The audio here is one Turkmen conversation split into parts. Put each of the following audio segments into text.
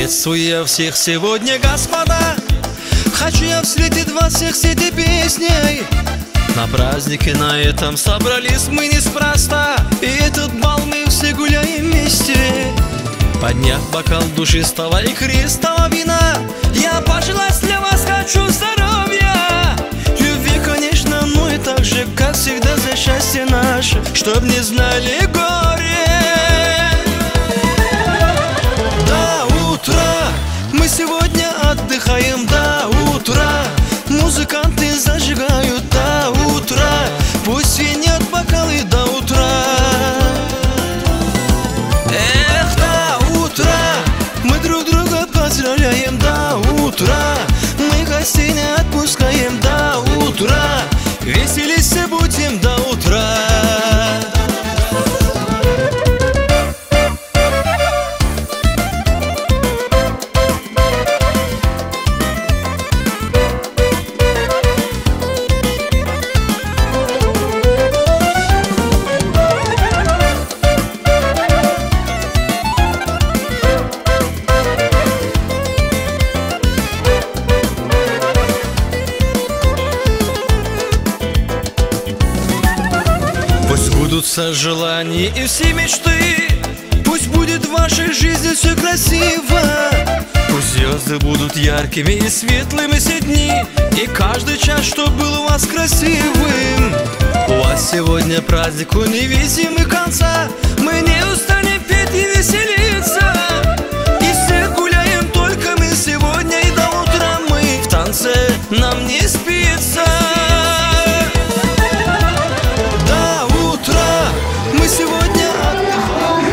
Приветствую я всех сегодня, господа Хочу я встретить вас всех с этой песней На празднике на этом собрались мы неспроста И этот бал мы все гуляем вместе Подняв бокал душистого и крестового вина Я пожелать для вас хочу здоровья Любви, конечно, ну и так же, как всегда, за счастье наше Чтоб не знали горе До утра мы сегодня отдыхаем до утра Музыканты зажигают до утра Пусть звенят бокалы до утра Эх, до утра мы друг друга поздравляем до утра Мы гостей не отпускаем до утра Веселиться будем до утра Пусть сбудутся желания и все мечты Пусть будет в вашей жизни все красиво Пусть звезды будут яркими и светлыми все дни И каждый час, чтоб был у вас красивым У вас сегодня праздник, у невидимый конца Мы не устанем петь и веселиться И все гуляем только мы сегодня И до утра мы в танце нам не спится До утра мы сегодня отдыхаем.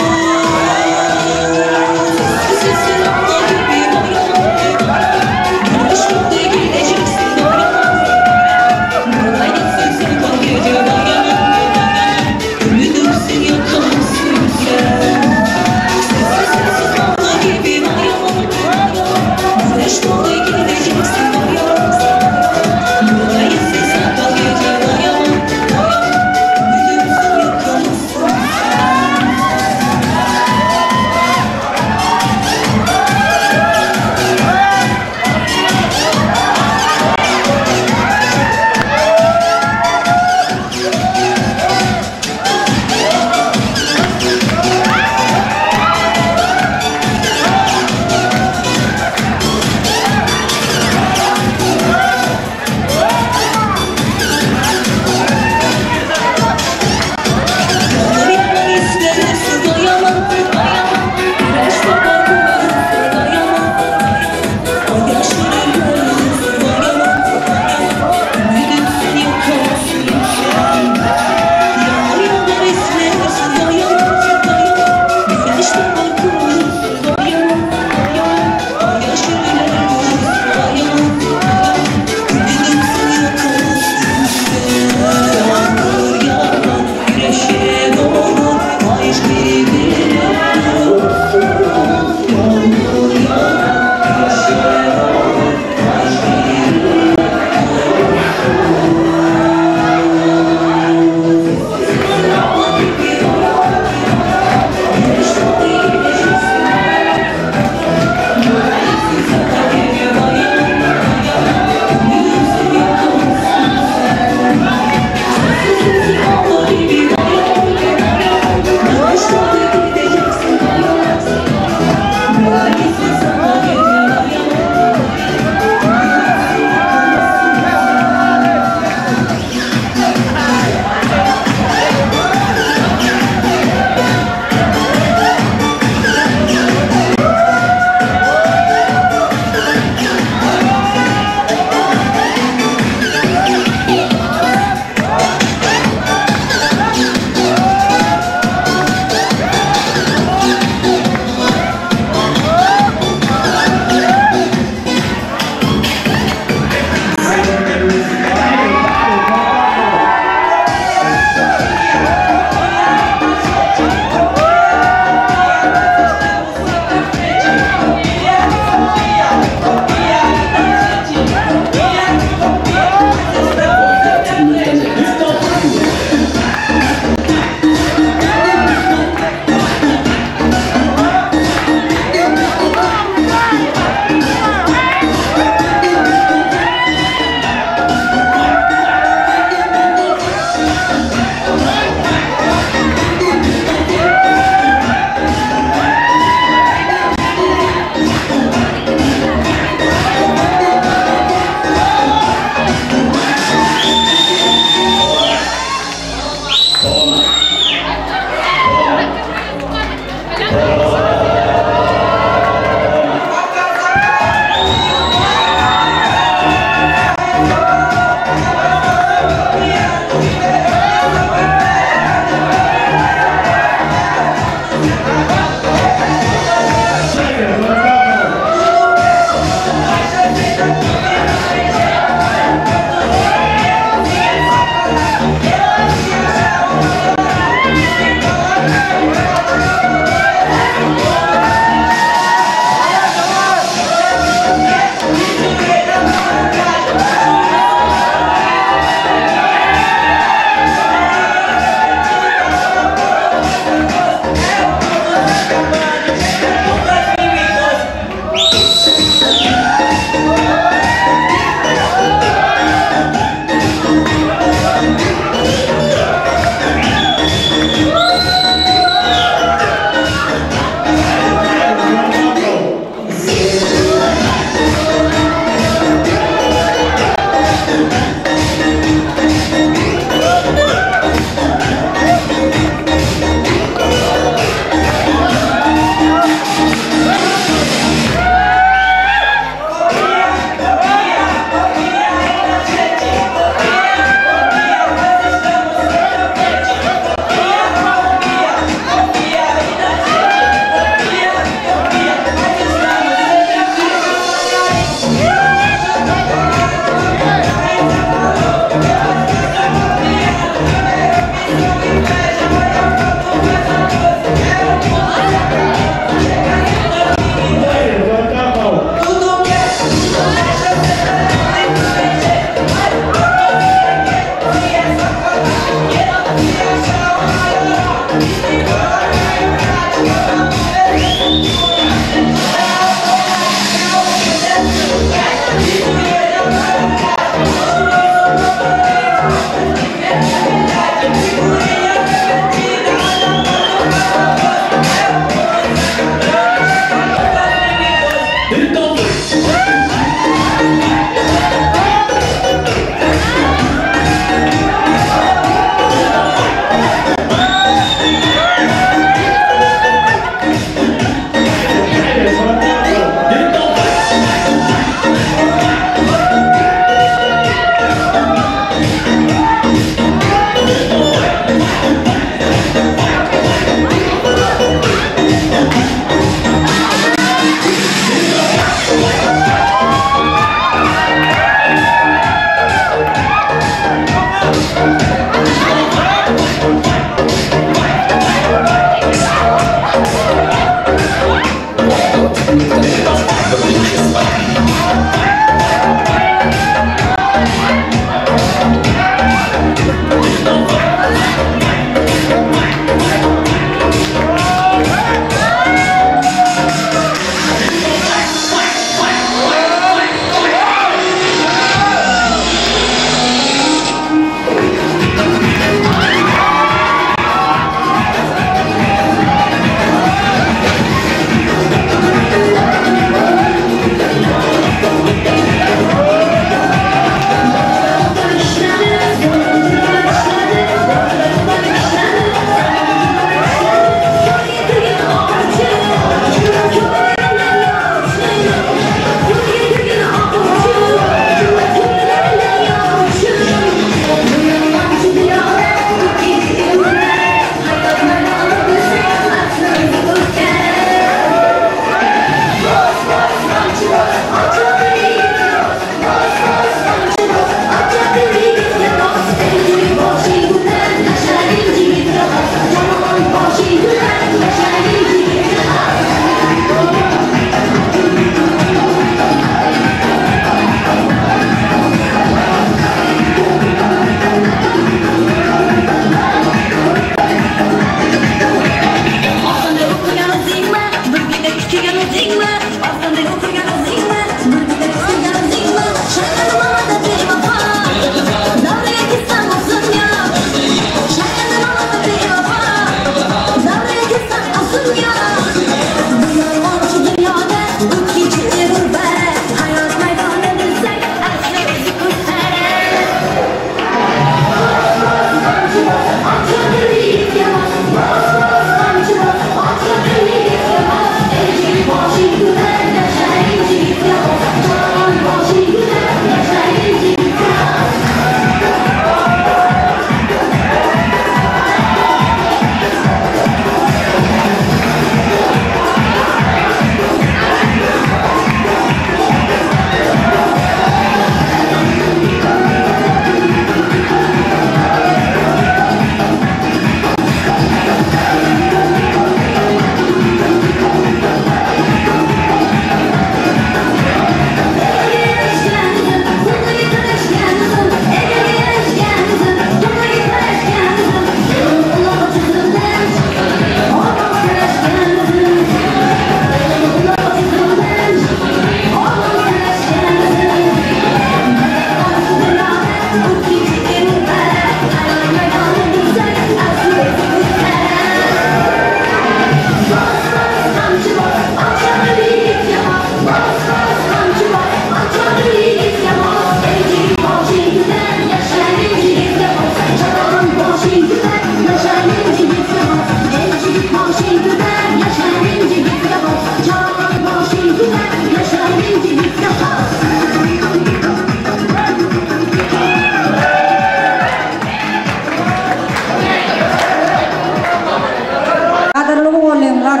Gadyrly mugallymlar,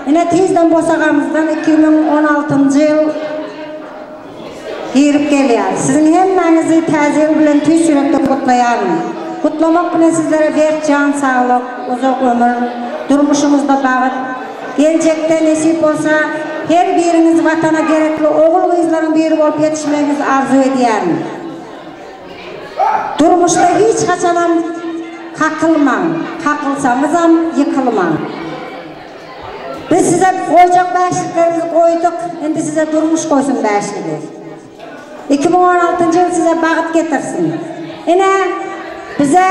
ine tizden bosagamyzdan 2016-njy ýyl girip gelýär. Siziň hemmäňizi Täze ýyl bilen tüýs ýürekden gutlaýaryn. Gutlamak bilen sizlere berk jan saglyk, uzak ömür, durmuşyňyzda bagt, geljekde nesip bolsa, her biriňiz Watana gerekli ogul-gyzlaryň biri bolup ýetişmegiňizi arzuw edýärin. Durmuşda hiç haçanam kakylmaň, kakylsaňyzam ýykylmaň. Biz size goýjak bäşliklerimizi goýduk, indi size durmuş goýsun bäşligi. 2016-njy ýyl size bagt getirsin. Ine, bize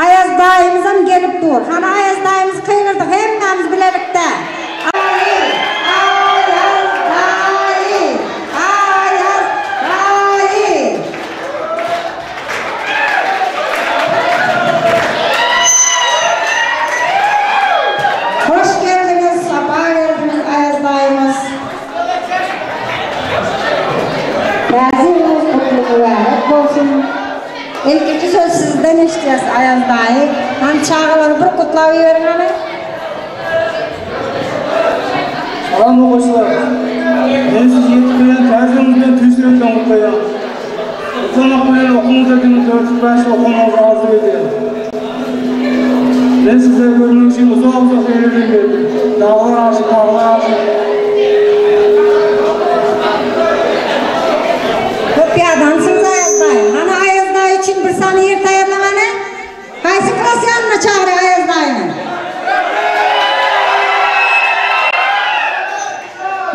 Aýaz daýymyzam gelip dur. Hany Aýaz daýymyzy gygyrdyk hemmämiz bilelikde. Aý, Aýaz daýy, Aýaz daýy. Hoş geldiňiz, sapa geldiňiz Aýaz daýymyz. Täze ýylyňyz gutly mübärek bolsun. Ilkinji söz sizden eşidýäs Aýaz daýy. Hany çagalary bir gutlap iberiň hany. Salam okuwçylar. Men sizi ýetip gelen täze ýylyňyz bilen tüýs ýürekden gutlaýan. Gutlamak bilen okuwyňyzda diňe 405 okamagyňyzy arzuw edýän. Men sizleri görmek üçin uzak-uzak ýerlerden geldim. Daglar aşyp, daglar aşyp. Köp ýadansyňyz Aýaz daýy. Hany Aýaz daýy üçin bir sany ýer taýýarlaň hany. Haýsy klas ýanyna çagyraý Aýaz daýyny?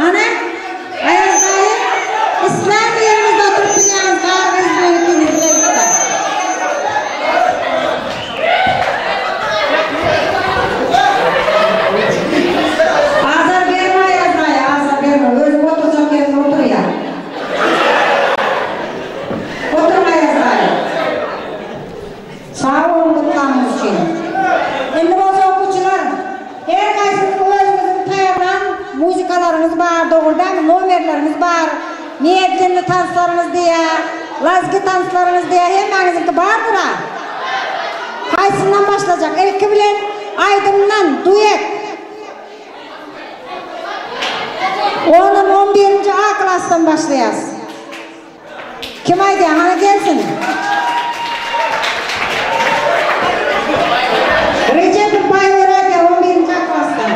Hany Aýaz daýy islän ýeriňizde oturyp bilýäňiz gar gyz bilen ikiniz bilelikde. Azar berme Aýaz daýy, azar berme. Özüň oturjak ýeriňde oturýar. Oturyň Aýaz daýy. Sag boluň gutlanyňyz üçin. Indi bolsa okuwçylar, her haýsyňyzyň özüňiziň taýýarlan muzykalaryňyz bar, dogry dälmi, nomerleriňiz bar, medlenli tanslaryňyz diýä, lazgi tanslaryňyz diýä, hemmäňiziňki bardyr-a? Haýsyndan başlajak? Ilki bilen aýdymdan, duet. Onam on birinji A klasdan başlaýas. Kim aýdýar, hany gelsin. Rejepow Baýwer aýdýar on birinji A klasdan.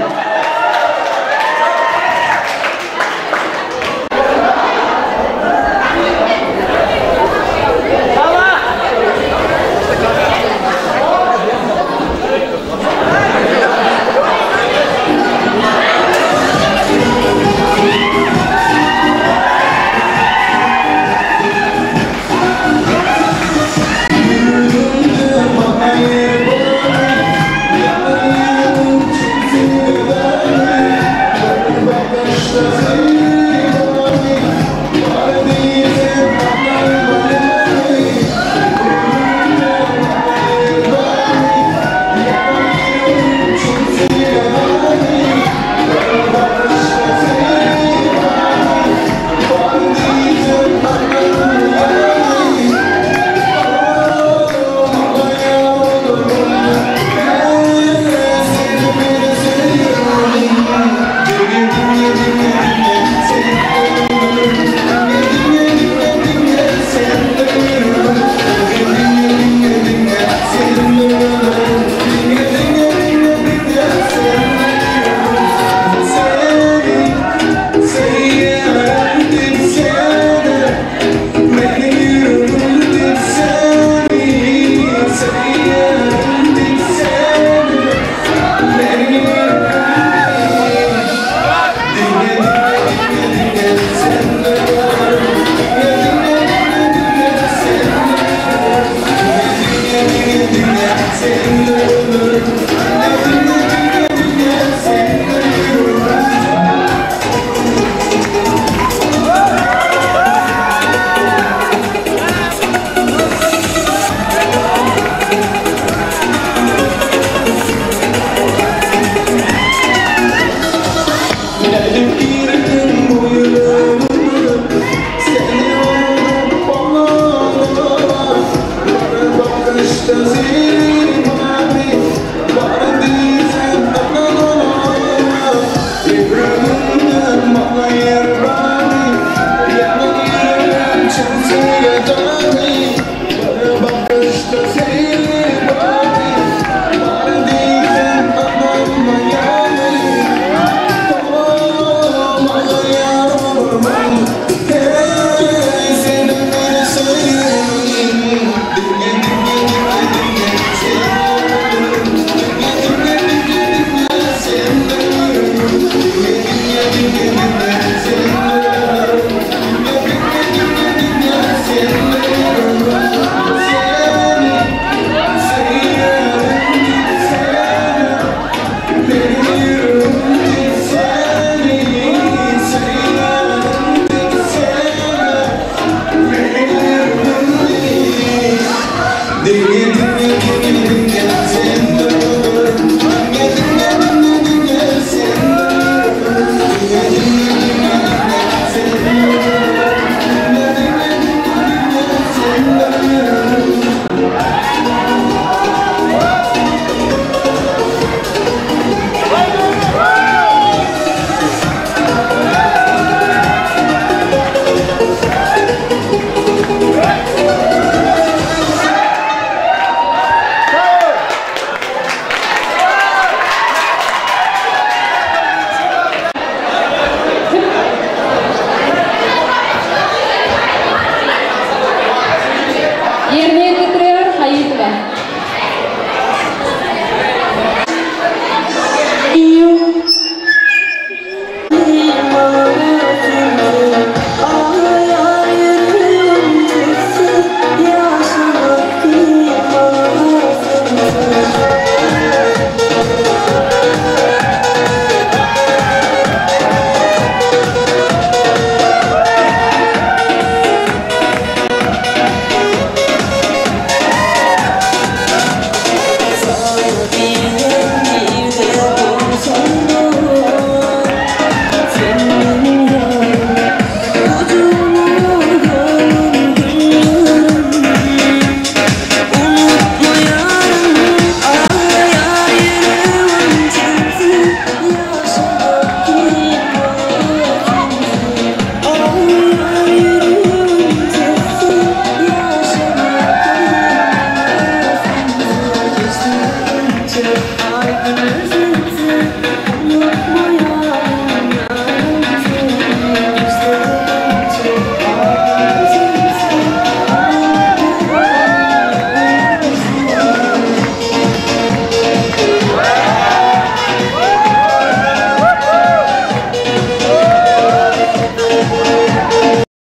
Thank you.